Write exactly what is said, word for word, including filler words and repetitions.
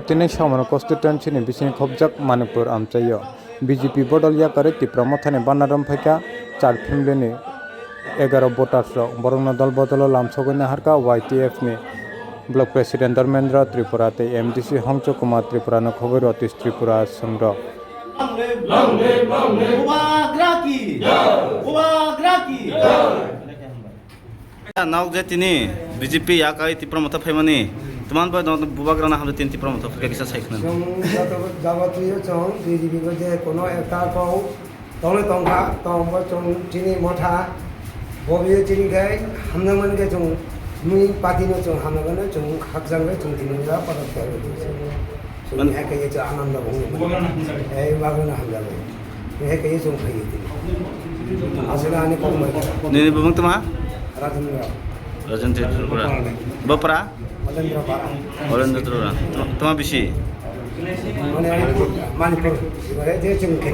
Tini Samara constituency ni bising khobjak Manipur amchaio B J P bodol yakarwi Tipra Mothani banner romphai kha char family ni egaroh voters rok. Borokno dol bodolo lamsogwi naharkha Y T F ni Block President Dharmendra Tripura tei M D C Hongcho Kumar Tripura no khobwi Rotish Tripura swngrok. Bubagra ki! Bubagra ki! Nok je tini B J P yakai Tipra Motha phaimani, tman bai nok Bubagra na hamle tin Tipra Motha phai kisa sai khna. Chwng joto jagotio chwng B J P bo je kono ekta kok tongwi tongkha, tongbo chwng chini motha, bobiyo chini khai hamjakmani khe chwng nini party no chwng hamjakmani chwng khakchangwi chwng tini jora padak khe chwng hai khe chwng anando bo. Ei bagwi no hamjakmani. Hai khe chwng phai tini. Aswk ani kok mai. Nini bumung tma? Rajendra. Rajendra Tripura. Bapra? Malendra Bara. Malendra Tripura. Tma bisi? Mane ani Manipur. Ibahe je chwng khe.